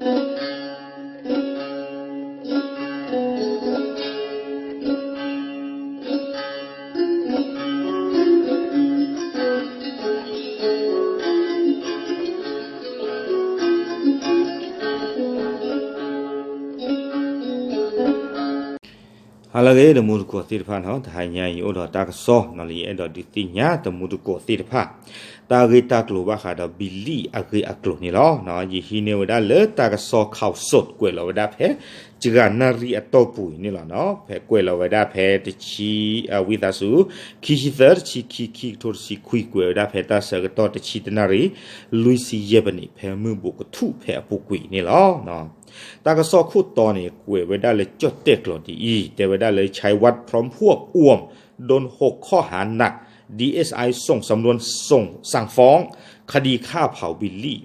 ဟါလၢအဂ့ၤ တမူတကိးသ့ၣ်တဖၣ်နီၤ, တဟါညါအံၤ အိၣ်ဒီးတၢ်ကစီၣ်နီၤလၢယအဲၣ်ဒိးဒုးသ့ၣ်ညါတမူတကိးသ့ၣ်တဖၣ်, တၢ်ဂ့ၢ်တၢ်ကျိၤဘၣ်ဃးဒီးဘံလံၣ်အဂ့ၢ်အကျိၤန့ၣ်လီၤ. ယဟံးန့ၢ်ဝဲဒၣ်လၢတၢ်ကစီၣ် ข่าวสด ကွဲးလီၤဝဲဒၣ်ဖဲ တဂၤနၣ်ရံၣ်အတီၢ်ပူၤအံၤန့ၣ်လီၤနီၤ, ဖဲကွဲးလီၤဝဲဒၣ်ဖဲတဆံ ဝံသးစူၤ ခံဆံသၢ တဆံခံ ခံကထိတဆံခွံ ကွဲးဝဲဒၣ်ဖဲတၢ်ဆၢကတီၢ်တဆံတၢနၣ်ရံၣ် လွံၢ်ဆံယဲၢ်ပနံး ဖဲမုၢ်ဘိးကထူၣ်ဖဲအပူၤကွံာ်န့ၣ်လီၤ. တၢ်ကစီၣ်ခိၣ်တီန့ၣ် ကွဲးဝဲဒၣ်လၢကၠီၣ်တဲၣ်ကျိာ်ဒ်အံၤ, တဲဝဲဒၣ်လၢ ชัยวัฒน์ พร้อมพวก อ่วม โดนหกข้อหานัก ดีเอสไอ ส่งสำนวนส่งสั่งฟ้อง คดีฆ่าเผาบิลลี่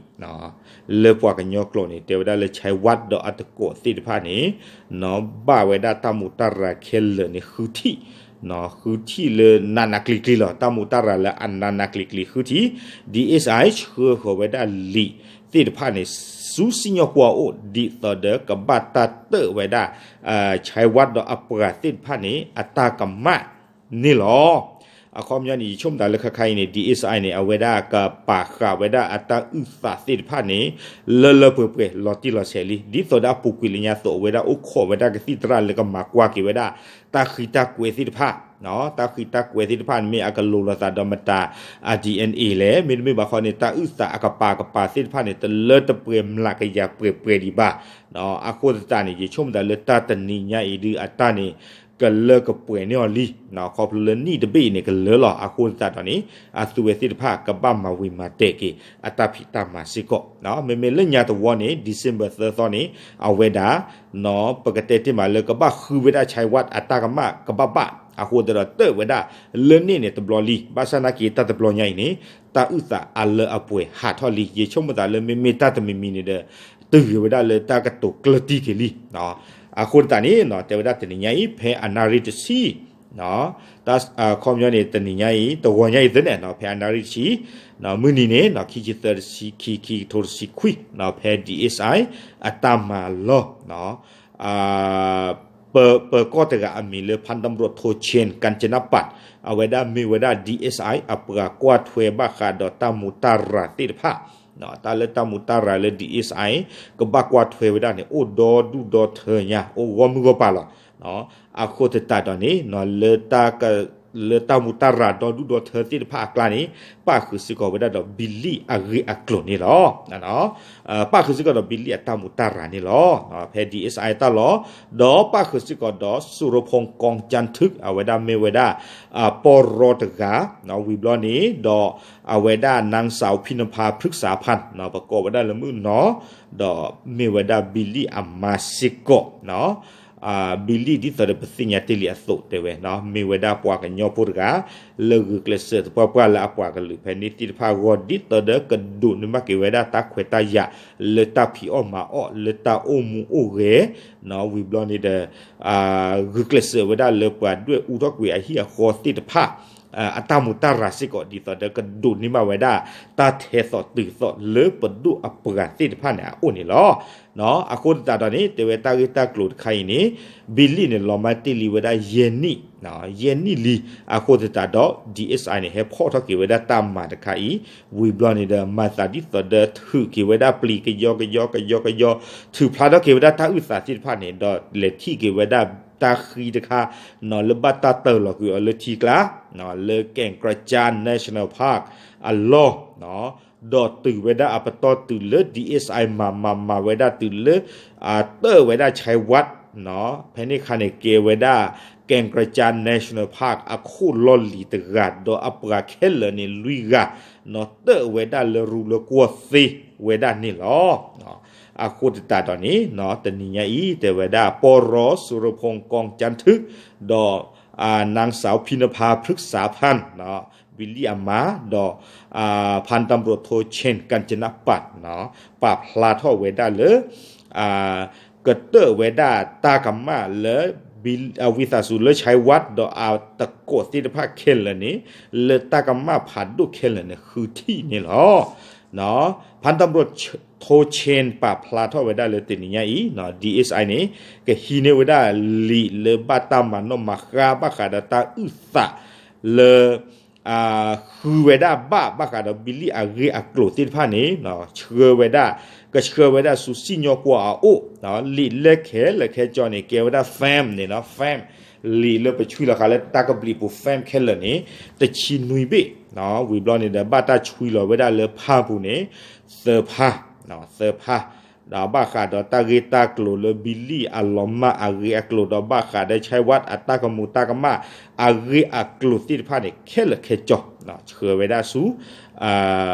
လၢပှၤကညီကျိာ်န့ၣ် တဲဝဲဒၣ်လၢ ชัยวัฒน์ ဒီးအတကိးသ့ၣ်တဖၣ်န့ၣ် ဘၣ်ဝဲဒၣ်တၢ်မူးတၢ်ရၤခဲလၢာ်န့ၣ် ဃုထံၣ် ဃုထံၣ်လၢနးနးကျံၤကျံၤလီၤ. တၢ်မူးတၢ်ရၤလၢအနးနးကျံၤကျံၤဃုထံၣ်, ဒီး ဒီး ဆှၢဃီၤဝဲဒၣ်လံာ်သ့ၣ်တဖၣ်န့ၣ် ဆူစံၣ်ညီၣ်ကွီၢ်အအိၣ် ဒ်သိးဒီးကဘၣ်တၢ်တၢၣ်ဝဲဒၣ် ชัยวัฒน์ ဒီးအပှၤသ့ၣ်တဖၣ်န့ၣ် အတၢ်ကမၣ်န့ၣ်လီၤ. အခီပညီန့ၣ် ယဆိကမိၣ်သးလၢခဲခါအံၤန့ၣ် ဒီး ဆှၢဃီၤ န့ၣ် အဝဲဒၣ်ကပာ်ဃာ်ဝဲဒၣ်အတၢ်အုၣ်သးသ့ၣ်တဖၣ်န့ၣ် လၢလၢပှဲၤပှဲၤ လီၤတံၢ်လီၤဆဲးလံ. ဒ်သိးဒီးအပူၤကွံာ်လၢညါအသိး အဝဲဒၣ်အိၣ်ခိးဝဲဒၣ်ကသံၣ်သရၣ်လၢကမၤကွၢ်က့ၤဝဲဒၣ် တၢ်ဃံတၢ်ကွဲးသ့ၣ်တဖၣ် တၢ်ဃံတၢ်ကွဲးသ့ၣ်တဖၣ်န့ၣ် မ့ၢ်အကလိၤလိာ်သးဒီးမတၤ အ DNA လဲၣ်, မ့တမ့ၢ်ဘၣ်ဃီန့ၣ် တၢ်အုၣ်သးအကပၤကပၤသ့ၣ်တဖၣ်န့ၣ် တလၢတပှဲၤမျးကယၤပှဲၤပှဲၤဒံးဘၣ်. အဃိသတးန့ၣ် ယဆိကမိၣ်သးလၢတၢ်တနံၤညါအံၤဒုး အတၢ်န့ၣ် ကလၢကပှဲၤန့ၢ်အီၤလံ. ခီဖျိလၢနံၣ်တဘ့ၣ်အံၤန့ၣ် ကလၢလီၤ. အဃိသတးဒီးန့ၣ် အသုဝဲသ့ၣ်တဖၣ်ကဘၣ်မၤဝံၤမၤတဲာ်က့ၤ အတၢ်ဖံးတၢ်မၤစ့ၢ်ကီး. မ့မ့ၢ်လၢညါတဝီန့ၣ် December သၢသီန့ၣ် အဝဲဒၣ် ပကတဲတ့ၢ်မးလၢကဘၣ်ဃုဝဲဒၣ် ชัยวัฒน์ အတၢ်ကမၣ်ကဘၣ်ဘၣ် အဃိသတးဒီးတၢၣ်ဝဲဒၣ်လၢန့ၣ်န့ၣ်တဘျီလံ. ဘၣ်ဆၣ်နာ်က့ၤတၢ်တဘျီညါအံၤန့ၣ် တၢ်အုၣ်သးအလၢအပှဲၤဟးထီၣ်လံ. ယဆိကမိၣ်သးလၢမ့မ့ၢ်တၢ်တမံၤမံၤန့ၣ်ဒီး တုၤဂ့ၤဝဲဒၣ်လၢတၢ်ကတိၤကျၢၢ်တံၢ်က့ၤလံ. အဃိသတးန့ၣ် တဲဝဲဒၣ်တနံၤညါအံၤ ဖဲအနၣ်ရံၣ်တဆံ တၢ် အခီပညီန့ၣ် တနံၤညါအံၤ တဂီၤညါအံၤသ့ၣ်န့ၣ် ဖဲအနၣ်ရံၣ်တဆံ မုၢ်နံၤန့ၣ် ခံဆံသၢ တဆံခံ ခံကထိတဆံခွံ ဖဲ ဒီး ဆှၢဃီၤ အတၢ်မၤလီၢ် ပၢၤကီၢ်တဂၤအမံၤလၢ พันตำรวจโท เชน กาญจนปัตย์ အဝဲဒၣ်မ့ၢ်ဝဲဒၣ် ဒီး ဆှၢဃီၤ အပှၤကွၢ်ထွဲဘၣ်ဃးဒီးတၢ်မူးတၢ်ရၤသ့ၣ်တဖၣ် တၢ်လၢတၢ်မူးတၢ်ရၤလၢ ဒီး ဆှၢဃီၤ ကဘၣ်ကွၢ်ထွဲဝဲဒၣ်န့ၣ် အိၣ်ဒီဒူၣ်ဒီထၢညါ အိၣ်ဂီၢ်မုၢ်ဂီၢ်ပၤလီၤ. အဃိသတးဒီးန့ၣ် လၢတၢ် လၢတၢ်မူးတၢ်ရၤဒီဒူၣ်ဒီထၢသ့ၣ်တဖၣ်အကျါန့ၣ် ပၣ်ဃုာ်စ့ၢ်ကီးဝဲဒၣ်ဒီးဘံလံၣ်အဂ့ၢ်အကျိၤန့ၣ်လီၤ. ပၣ်ဃုာ်စ့ၢ်ကီးဒီးဘံလံၣ်အတၢ်မူးတၢ်ရၤန့ၣ်လီၤ. ဖဲ ဒီး ဆှၢဃီၤ အတၢ်လီၢ် ဒီးပၣ်ဃုာ်စ့ၢ်ကီးဒီး สุรพงษ์ กองจันทึก အဝဲဒၣ်မ့ၢ်ဝဲဒၣ် ပီၢ်ရီတဂၤ ဝံၤဘျီန့ၣ်ဒီး အဝဲဒၣ် นางสาว พิณภา พฤกษาพันธ์ ပကိးဝဲဒၣ်လၢမုၣ်နီၤ ဒီးမ့ၢ်ဝဲဒၣ်ဘံလံၣ်အမါစ့ၢ်ကီး ဘံလံၣ်ဒ်သိးဒီးပသ့ၣ်ညါတ့ၢ်လံအသိးတဲဝဲ မ့ၢ်ဝဲဒၣ်ပှၤကညီဖိတဂၤ လၢဂုာ်ကျဲးစၢးသပှၢ်ပှၢ်လၢအပှၤကလုာ်ဖဲန့ၣ်သ့ၣ်တဖၣ်အဂီၢ် ဒ်သိးဒီးကဒိးန့ၢ်ဘၣ်က့ၤဝဲဒၣ်တၢ်ခွဲးတၢ်ယာ် လၢတၢ်ဖံးအီၣ်မၤအီၣ် လၢတၢ်အိၣ်မူအိၣ်ဂဲၤ ဝံၤဘျီန့ၣ်ဒီး ဂုာ်ကျဲးစၢးဝဲဒၣ်လၢပှၤဒွဲၣ်အူထီၣ်ကွံာ်အဟံၣ်အဃီသ့ၣ်တဖၣ် အတၢ်မူးတၢ်ရၤစ့ၢ်ကီး ဒ်သိးဒီးကဒိးန့ၢ်ဘၣ်ဝဲဒၣ် တၢ်ထဲသိးတုၤသိးလၢပဒိၣ်အပှၤသ့ၣ်တဖၣ်န့ၣ်အအိၣ်န့ၣ်လီၤ. အဃိသတးဒီးန့ၣ် တဲဝဲတၢ်ဂ့ၢ်တၢ်ကျိၤတခါအံၤန့ၣ် ဘံလံၣ်န့ၣ် လီၤမၢ်တ့ၢ်လံဝဲဒၣ်ယဲၢ်နံၣ် ယဲၢ်နံၣ်လံ. အဃိသတးဒီး ဒီး ဆှၢဃီၤ န့ၣ် ဟဲဖီၣ်ထီၣ်က့ၤဝဲဒၣ်တၢ်မၤတခါအံၤ ဝံၤဘျီန့ၣ်ဒီး မၤသးဒ်သိးဒီးထုးက့ၤဝဲဒၣ်ပျံၤကယီကယီကယီကယီ ထုးဖျါထီၣ်က့ၤဝဲဒၣ်တၢ်အုၣ်သးသ့ၣ်တဖၣ်န့ၣ် ဒီးလဲၤထံၣ်က့ၤဝဲဒၣ်တၢ်ဃံတခါ လၢဘၣ်တၢ်တၢၢ်လီၤကွံာ်အီၤလၢထံကျါ လၢ Gaeng Krachan National Park အလီၢ် ဒီးတုၤဝဲဒၣ်အပတီၢ်တုၤလၢ ဒီး ဆှၢဃီၤ မၤမၤမၤဝဲဒၣ်တုၤလၢ တၢၣ်ဝဲဒၣ် ชัยวัฒน์ ဖဲန့ၣ်အခါန့ၣ် ကဲဝဲဒၣ် Gaeng Krachan National Park အခိၣ်လီၢ်လံၤတဂၤ ဒီးအပှၤခဲလၢာ်န့ၣ်လွံၢ်ဂၤ တၢၣ်ဝဲဒၣ်လၢရူလၢကွီၢ်သ့ဝဲဒၣ်န့ၣ်လီၤ. အဃိသတးဒီးန့ၣ် တနံၤညါအံၤ တဲဝဲဒၣ် ပီၢ်ရီ สุรพงษ์ กองจันทึก ဒီး นางสาว พิณภา พฤกษาพันธ์ ဘံလံၣ်အမါ ဒီး พันตำรวจโท เชน กาญจนปัตย์ ပာ်ဖျါထီၣ်ဝဲဒၣ်လၢ ကတၢၣ်ဝဲဒၣ်တၢ်ကမၣ်လၢ ဝံသးစူၤလၢ ชัยวัฒน์ ဒီးအတကိးသ့ၣ်တဖၣ်ခဲလၢာ်န့ၣ် လၢတၢ်ကမၣ်ဖးဒိၣ်ခဲလၢာ်န့ၣ် ဃုထံၣ်န့ၣ်လီၤ. พันตำรวจ ထိၣ်ဆ့ၣ် ပာ်ဖျါထီၣ်ဝဲဒၣ်လၢတနံၤညါအံၤ DSI န့ၣ် ကဟံးန့ၢ်ဝဲဒၣ်လံာ်လၢဘၣ်တၢ်မၤနီၣ်မၤဃါဘၣ်ဃးဒီးတၢ်အုၣ်သးလၢ ဃုဝဲဒၣ်ဘၣ် ဘၣ်ဃးဒီးဘံလံၣ်အဂ့ၢ်အကျိၤသ့ၣ်တဖၣ်န့ၣ် ဆှၢဝဲဒၣ် ကဆှၢဝဲဒၣ်ဆူစံၣ်ညီၣ်ကွီၢ်အအိၣ် လံာ်လၢခဲလၢာ်ခဲဆ့န့ၣ် ကဲဝဲဒၣ် ဖဲမ် န့ၣ် ဖဲမ် လံာ်လၢပဆှံလီၤဃာ်လၢတၢ်ကဘျံးပူၤ ဖဲမ် ခဲလၢာ်န့ၣ် တဆံနွံဘ့ၣ် ဝံၤဘျီန့ၣ်ဒီး ဘၣ်တၢ်ဆှံလီၤဝဲဒၣ်လၢဖၣ်ပူၤန့ၣ် သၢဖၣ် သၢဖၣ် ဒီးဘၣ်ဃးဒီးတၢ်ဂ့ၢ်တၢ်ကျိၤလၢဘံလံၣ်အလီၤမၢ်အဂ့ၢ်အကျိၤ ဒီးဘၣ်ဃးဒီး ဆဲဝး အတၢ်ကမူၤတၢ်ကမၣ်အဂ့ၢ်အကျိၤသ့ၣ်တဖၣ်န့ၣ် ခဲလၢာ်ခဲဆ့ ဆှၢဝဲဒၣ်ဆူ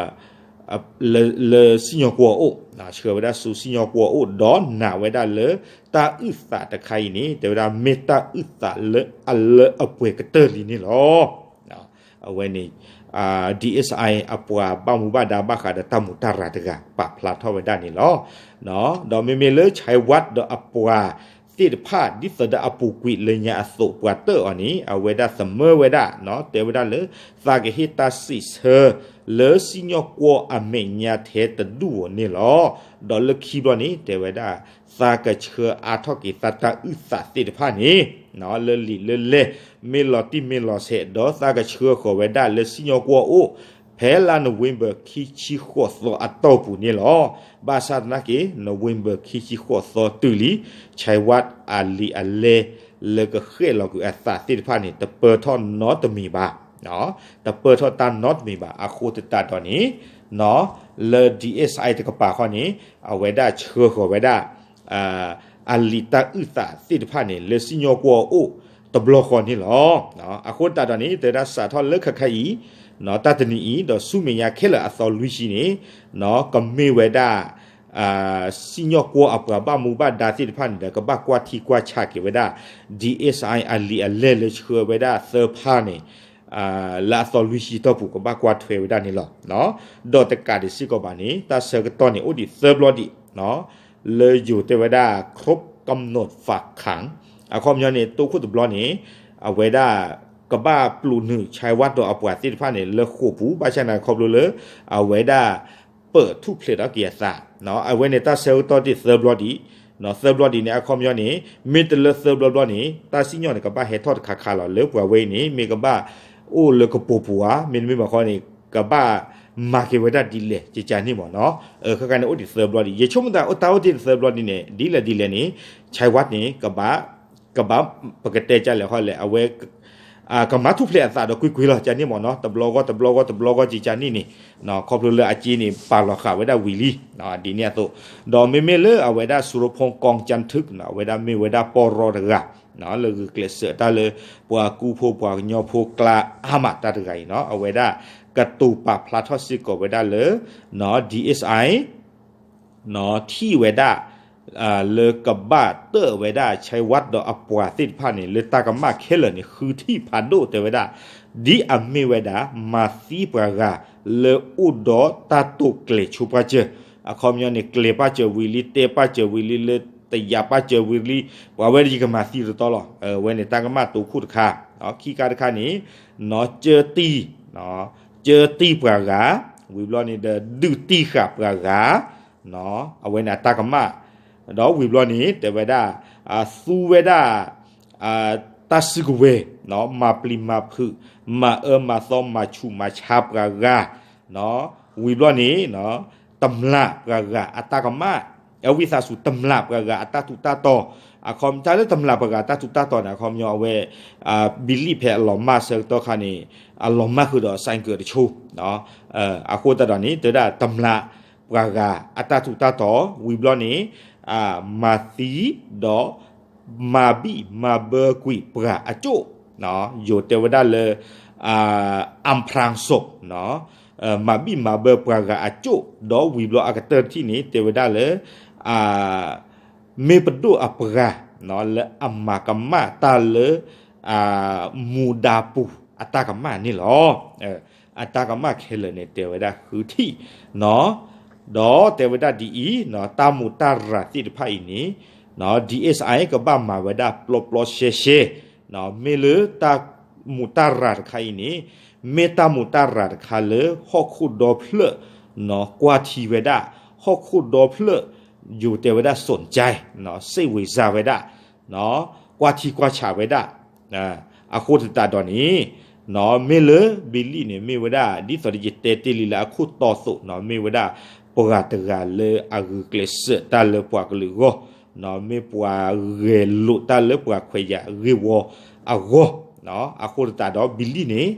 လၢစံၣ်ညီၣ်ကွီၢ်အအိၣ် ဆှၢဝဲဒၣ်ဆူစံၣ်ညီၣ်ကွီၢ်အအိၣ် ဒီးနာ်ဝဲဒၣ်လၢတၢ်အုၣ်သးတခါအံၤန့ၣ် တဲဝဲဒၣ်မ့ၢ်တၢ်အုၣ်သးလၢအလၢအပှဲၤကတၢၢ်လံန့ၣ်လီၤ. အဝဲန့ၣ် DSI အပှၤဘၣ်မူဘၣ်ဒါဘၣ်ဃးဒီးတၢ်မူးတၢ်ရၤတဂၤ ပာ်ဖျါထီၣ်ဝဲဒၣ်န့ၣ်လီၤ. ဒီးမ့မ့ၢ်လၢ ဆဲဝး ဒီးအပှၤသ့ၣ်တဖၣ် ဒ်သိးဒီးအပူၤကွံာ်လၢညါအသိးပှၤတၢၢ်အီၤန့ၣ် အဝဲဒၣ်သမၢဝဲဒၣ် တဲဝဲဒၣ်လၢ သးကဟ့ၣ်တၢ်စံးဆၢ လၢစံၣ်ညီၣ်ကွီၢ်အမဲာ်ညါထဲတဒူၣ်ဧိၤန့ၣ်လီၤ. ဒီးလၢခံဘျီန့ၣ် တဲဝဲဒၣ် သးကဆှၢအါထီၣ်က့ၤသးတၢ်အုၣ်သးသ့ၣ်တဖၣ်န့ၣ် လၢလံာ်လၢလဲၢ် မ့ၢ်လီၤတံၢ်မ့ၢ်လီၤဆဲး ဒီးသးကဆှၢဃီၤဝဲဒၣ်လၢစံၣ်ညီၣ်ကွီၢ်အအိၣ် ဖဲလါနိၣ်ဝ့ဘၢၣ် ခံဆံဃိးသီအတီၢ်ပူၤန့ၣ်လီၤ. ဘၣ်ဆၣ်သနာ်က့ နိၣ်ဝ့ဘၢၣ် ခံဆံဃိးသီတုၤလံ ဆဲဝး အလံာ်အလဲၢ် လၢကဃဲၣ်လီၤကွံာ်အသးသ့ၣ်တဖၣ်န့ၣ် တပၢၢ်ထီၣ်နီတမံၤဘၣ် တပၢၢ်ထီၣ်တၢ်နီတမံၤဘၣ်. အဃိသတးဒီးန့ၣ် လၢ DSI တကပၤဃီန့ၣ် အဝဲဒၣ်ဆှၢဃီၤဝဲဒၣ် အလံာ်တၢ်အုၣ်သးသ့ၣ်တဖၣ်န့ၣ် လၢစံၣ်ညီၣ်ကွီၢ်အအိၣ်တဘျီဃီန့ၣ်လီၤ. အဃိသတးဒီးန့ၣ် တဲဝဲဒၣ်စးထီၣ်လၢခဲခါအံၤ တၢ်တနံၤအံၤ ဒီးဆူမဲာ်ညါခဲလၢာ်အသီလွံၢ်ဆံန့ၣ် ကမ့ၢ်ဝဲဒၣ် စံၣ်ညီၣ်ကွီၢ်အပှၤဘၣ်မူဘၣ်ဒါသ့ၣ်တဖၣ်န့ၣ်ဒီး ကဘၣ်ကွၢ်ထံကွၢ်ဆးက့ၤဝဲဒၣ် DSI အလံာ်အလဲၢ်လၢဆှၢဝဲဒၣ်သၢဖၣ်န့ၣ် လၢအသီလွံၢ်ဆံတီၢ်ပူၤ ကဘၣ်ကွၢ်ထွဲဝဲဒၣ်န့ၣ်လီၤ. ဒီးတကးဒံးစ့ၢ်ကီးဘၣ်န့ၣ် တၢ်ဆၢကတီၢ်န့ၣ် အိၣ်ဒံးသၢဘျီဒံး လၢယိၤတဲဝဲဒၣ် ครบกำหนดฝากขัง အခီပညီန့ၣ် တိခိၣ်တဘျီန့ၣ် အဝဲဒၣ် ကဘၣ်ပျိးနုာ် ဆဲဝး ဒီးအပှၤသ့ၣ်တဖၣ်န့ၣ် လၢဃိာ်ပူၤ ဘၣ်ဆၣ်န့ၣ်ခီဖျိလၢ အဝဲဒၣ် ပၢၢ်ထူၣ်ဖျဲးထီၣ်က့ၤအသး အဝဲန့ၣ်တၢ်ဆၢကတီၢ်ဒံးသၢဘျီဒံး သၢဘျီဒံးန့ၣ် အခီပညီန့ၣ် မ့ၢ်တလၢသၢဘျီဘျီန့ၣ် တၢ်စံၣ်ညီၣ်န့ၣ် ကဘၣ်ဟဲထီၣ်တခါခါလီၤ လၢပှၤဝဲအံၤန့ၣ် မ့ၢ်ကဘၣ်အိၣ်လၢကပိာ်ပူၤဧါ မ့တမ့ၢ်ဘၣ်ဃီန့ၣ် ကဘၣ်မၤက့ၤဝဲဒၣ်ဒ်လဲၣ် ကကန့ၣ်မ့ၢ်နီၤ ခဲခါန့ၣ်အိၣ်ဒံးသၢဘျီဒံး ယဆိကမိၣ်သးတၢ်အိၣ်တ့ၢ်သၢဘျီဒံးန့ၣ် ဒ်လဲၣ်ဒ်လဲၣ်န့ၣ် ဆဲဝး န့ၣ် ကဘၣ် ပကတဲကလဲၣ်ဃီလဲၣ် အဝဲ ကမၤထူၣ်ဖျဲးအသးဒီးကွ့ၢ်ကွ့ၢ်လီၤ ကန့ၣ်မ့ၢ်နီၤ တဘျီဂီၢ်တဘျီဂီၢ်တဘျီဂီၢ်ကကန့ၣ်န့ၣ် ခီဖျိလၢအစ့န့ၣ် ပာ်လီၤဃာ်ဝဲဒၣ်ဝံၤလံ ဒ်န့ၣ်အသိး ဒီးမ့မ့ၢ်လၢအဝဲဒၣ် สุรพงษ์ กองจันทึก အဝဲဒၣ်မ့ၢ်ဝဲဒၣ်ပီၢ်ရီတဂၤ လၢဂုာ်ကျဲးစၢးတၢ်လၢ ပှၤကူဖိပှၤကညီဖိကျါအါမးတၢ်တဂၤအံၤနီၤ အဝဲဒၣ်ကတိၤပာ်ဖျါထီၣ်စ့ၢ်ကီးဝဲဒၣ်လၢ DSI ထံၣ်ဝဲဒၣ် လၢကဘၣ်တၢၢ်ဝဲဒၣ် ဆဲဝး ဒီးအပှၤသ့ၣ်တဖၣ်န့ၣ် လၢတၢ်ကမၣ်ခဲလၢာ်န့ၣ် ဃုထံၣ်ဖးဒိၣ်တဲဝဲဒၣ် ဒ်အမ့ၢ်ဝဲဒၣ် မၤသံပှၤဂၤ လၢအိၣ်ဒီးတၢ်တိာ်ကျဲၤဆိပှၢ်စၢၤ အခီပညီန့ၣ် ကျဲၤပၢ်စၢၤဝံၤလံ တဲပၢ်စၢၤဝံၤလံ လၢတယာ်ပၢ်စၢၤဝံၤလံ ပှၤဝဲဒၣ်ယကမၤသံတတီလီၤ အဝဲန့ၣ်တၢ်ကမၣ်တိခိၣ်တခါ ခံခါတခါန့ၣ် ကၢတံၢ် ကၢတံၢ်ပှၤဂၤ ဝံၤဘျီန့ၣ်ဒီး ဒုးတံၢ်ဃာ်ပှၤဂၤ အဝဲန့ၣ်အတၢ်ကမၣ် ဒီးဝံၤဘျီန့ၣ် တဲဝဲဒၣ် သူဝဲဒၣ် တၢ်စုကဝဲၤ မၤပျံၤမၤဖုး မၤအၢမၤသီ မၤဆူးမၤဆါပှၤဂၤ ဝံၤဘျီန့ၣ် တမျးပှၤဂၤအတၢ်ကမၣ် အဝံသးစူၤ တမျးပှၤဂၤအတၢ်ထူးတၢ်တီၤ အခီပညီ တၢ်လၢတမျးပှၤဂၤအတၢ်ထူးတၢ်တီၤန့ၣ် အခီပညီအဝဲ ဘံလံၣ်ဖဲအလီၤမၢ်ဆၢကတီၢ်ခါန့ၣ် အလီၤမၢ်ဃုာ်ဒီး ဆိုင်ကယ် တဆိ အဃိသတးဒီးန့ၣ် တဲဝဲဒၣ်တမျးပှၤဂၤအတၢ်ထူးတၢ်တီၤ ဝံၤဘျီန့ၣ် မၤသံဒီး မၤဘံၣ်မၤဘၢကွံာ်ပှၤအကၠိၣ် ယိၤတဲဝဲဒၣ်လၢ อำพรางศพ မၤဘံၣ်မၤဘၢပှၤဂၤအကၠိၣ် ဒီးဝံၤဘျီအကတၢၢ်တထံၣ်န့ၣ် တဲဝဲဒၣ်လၢ မ့ၢ်ပဒိၣ်အပှၤ လၢအမၤကမၣ်တၢ်လၢ မူဒါပူၤအတၢ်ကမၣ်န့ၣ်လီၤ. အတၢ်ကမၣ်ခဲလၢာ်န့ၣ် တဲဝဲဒၣ်ဃုထံၣ် ဒီးတဲဝဲဒၣ်ဒ်အံၤ တၢ်မူးတၢ်ရၤသ့ၣ်တဖၣ်အံၤန့ၣ် DSI ကဘၣ်မၤဝဲဒၣ်ပျီပျီရှဲရှဲ မ့ၢ်လၢတၢ်မူးတၢ်ရၤတခါအံၤန့ၣ် မ့ၢ်တၢ်မူးတၢ်ရၤတခါလၢဟီၣ်ခိၣ်ဒီဖျၢၣ် ကွၢ်ထံဝဲဒၣ် ဟီၣ်ခိၣ်ဒီဖျၢၣ် ယိၤတဲဝဲဒၣ် สนใจ စိတ်ဝင်စား ဝဲဒၣ် ကွၢ်ထံကွၢ်ဆးဝဲဒၣ် အဃိသတးဒီးန့ၣ် မ့ၢ်လၢ Billy န့ၣ် မ့ၢ်ဝဲဒၣ် ဒ်သိးယတဲတ့ၢ်လံလၢအခိၣ်တီသိး မ့ၢ်ဝဲဒၣ် ပှၤတဂၤလၢအဂုာ်ကျဲးစၢးတၢ်လၢပှၤကလုာ်အဂီၢ် မ့ၢ်ပှၤဂဲၤလိာ်တၢ်လၢပှၤခွဲးယာ်ဂ့ၢ်ဝီအဂီၢ် အဃိသတးဒီး Billy န့ၣ်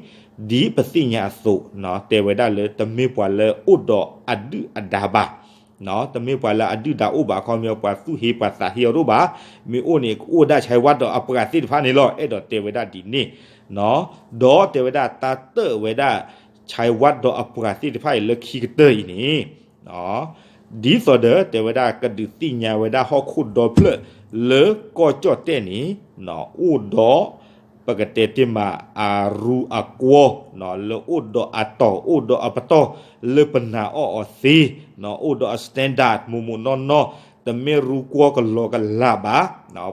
ဒ်ပသ့ၣ်ညါအသိး တဲဝဲဒၣ်လၢ တမ့ၢ်ပှၤလၢအိၣ်ဒီးအဒုၣ်အဒါဘၣ်, တမ့ၢ်ပှၤလၢအဒုၣ်ဒါအိၣ်ဘၣ် အခီပညီ ပှၤသူၣ်ဟ့ပှၤသးဟ့အီၤတအိၣ်ဘၣ်, မ့ၢ်အိၣ်န့ၣ် ကအိၣ်ဝဲဒၣ် ဆဲးဝါဒီးအပှၤသ့ၣ်တဖၣ်န့ၣ်လီၤ. အဲၣ်ဒိးတဲဝဲဒၣ်ဒ်န့ၣ် ဒီးတဲဝဲဒၣ် တၢ်တၢၣ်ဝဲဒၣ် ဆဲးဝါဒီးအပှၤသ့ၣ်တဖၣ်အံၤလၢခံကတၢၢ်အံၤန့ၣ် ဒ်သိးဒီးတဲဝဲဒၣ် ကဒုးသ့ၣ်ညါဝဲဒၣ်ဟီၣ်ခိၣ်ဒီဖျၢၣ်လၢကီၢ်ကၠီၣ်တဲၣ်န့ၣ် အိၣ်ဒီး ပကတဲတ့ၢ်မး အရူအကွီၢ် လၢအိၣ်ဒီးအတီၤ အိၣ်ဒီးအပတီၢ် လၢပနာ်အီၤအီၤသ့, အိၣ်ဒီးအ standard မိၢ်မိၢ်နီၢ်နီၢ်, တမ့ၢ်ရူကွီၢ်ကလီကလးဘၣ်.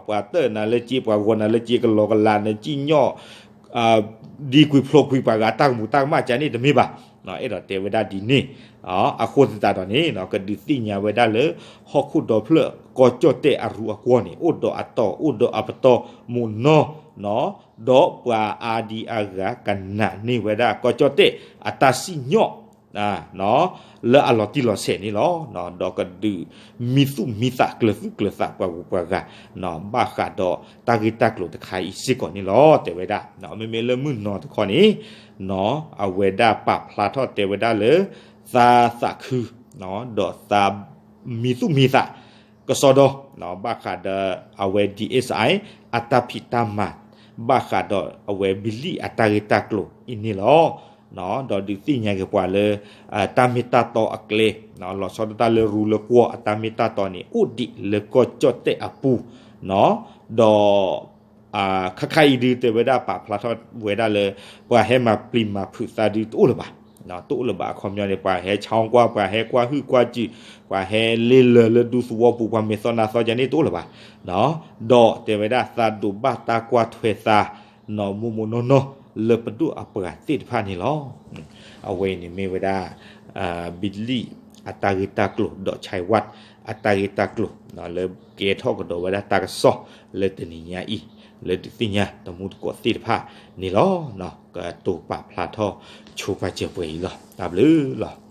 ပှၤတၢၣ်နၤလၢက့ ပှၤဂီၤနၤလၢက့ ကလီကလး နစံၣ်ညီၣ် ဒံကွံာ်ဖျိးကွံာ်ပှၤဂၤတၢ်ကမူၤတၢ်ကမၣ်ကန့ၣ်တမ့ၢ်ဘၣ်. အဲၣ်ဒိးတဲဝဲဒၣ်ဒ်န့ၣ် အဃိသတးဒီးန့ၣ် ကဒုးသ့ၣ်ညါဝဲဒၣ်လၢ ဟီၣ်ခိၣ်ဒီဖျၢၣ်ကီၢ်ကၠီၣ်တဲၣ်အရူအကွီၢ်န့ၣ် အိၣ်ဒီးအတီၤ အိၣ်ဒီးအပတီၢ် မိၢ်နီၢ်, ဒီးပှၤအါဒံအါဂၤကနာ်န့ၢ်ဝဲဒၣ်ကီၢ်ကၠီၣ်တဲၣ်အတၢ်စံၣ်ညီၣ် လၢအလီၤတံၢ်လီၤဆဲးန့ၣ်လီၤ. ဒီးကဒုးမံသူၣ်မံသးကျၢၤသူၣ်ကျၢၤသးပှၤဂုၤပှၤဂၤ ဘၣ်ဃးဒီးတၢ်ဂ့ၢ်တၢ်ကျိၤတခါအံၤစ့ၢ်ကီးန့ၣ်လီၤ. တဲဝဲဒၣ် မ့မ့ၢ်လၢမုၢ်နီၤတခီန့ၣ် အဝဲဒၣ်ပာ်ဖျါထီၣ်တဲဝဲဒၣ်လၢ သးသးခု ဒီးသးမံသူၣ်မံသး ကစီဒီ ဘၣ်ဃးဒီးအဝဲ DSI အတၢ်ဖံးတၢ်မၤ ဘၣ်ဃးဒီးအဝဲ Billy အတၢ်ဂ့ၢ်တၢ်ကျိၤအံၤန့ၣ်လီၤ. ဒီးဒုးသ့ၣ်ညါက့ၤပှၤလၢ တၢ်မ့ၢ်တၢ်တီအကျဲ လီၤဆီဒၣ်တၢ်လၢရူလၢကွီၢ်အတၢ်မ့ၢ်တၢ်တီန့ၣ် အိၣ်ဒံးလၢကီၢ်ကၠီၣ်တဲၣ်အပူၤ ဒီး ခါခါအံၤဒုးတဲဝဲဒၣ်ပာ်ဖျါထီၣ်ဝဲဒၣ်လၢ ပှၤဟဲမၤပျံၤမၤဖုးသးဒုးတအိၣ်လၢၤဘၣ်, တအိၣ်လၢၤဘၣ်အခီပညီန့ၣ် ပှၤဟဲဆါကွၢ် ပှၤဟဲကွၢ်ဟုၣ်ကွၢ်စူၣ် ပှၤဟဲလ့လၢၤလၢဒူသဝီပူၤ ပှၤမဲာ်သီနါသီကန့ၣ်တအိၣ်လၢၤဘၣ်. ဒီးတဲဝဲဒၣ်သးဒိးဘၣ်တၢ်ကွၢ်ထွဲသး နီၢ်မိၢ်မိၢ်နီၢ်နီၢ် လၢပဒိၣ်အပှၤသ့ၣ်တဖၣ်န့ၣ်လီၤ. အဝဲအံၤန့ၣ်မ့ၢ်ဝဲဒၣ် Billy အတၢ်ဂ့ၢ်တၢ်ကျိၤ ဒီး Chai Wat အတၢ်ဂ့ၢ်တၢ်ကျိၤ လၢကဲထီၣ်ကဒီးဝဲဒၣ်တၢ်ကစီၣ်လၢတနံၤညါအံၤ လၢဒုးသ့ၣ်ညါတမူတကိးသ့ၣ်တဖၣ်န့ၣ်လီၤ. ကတိၤပာ်ဖျါထီၣ်ဆိပာ်စၢၤပှဲၤအံၤလီၤ. တၢ်ဘျုးလီၤ.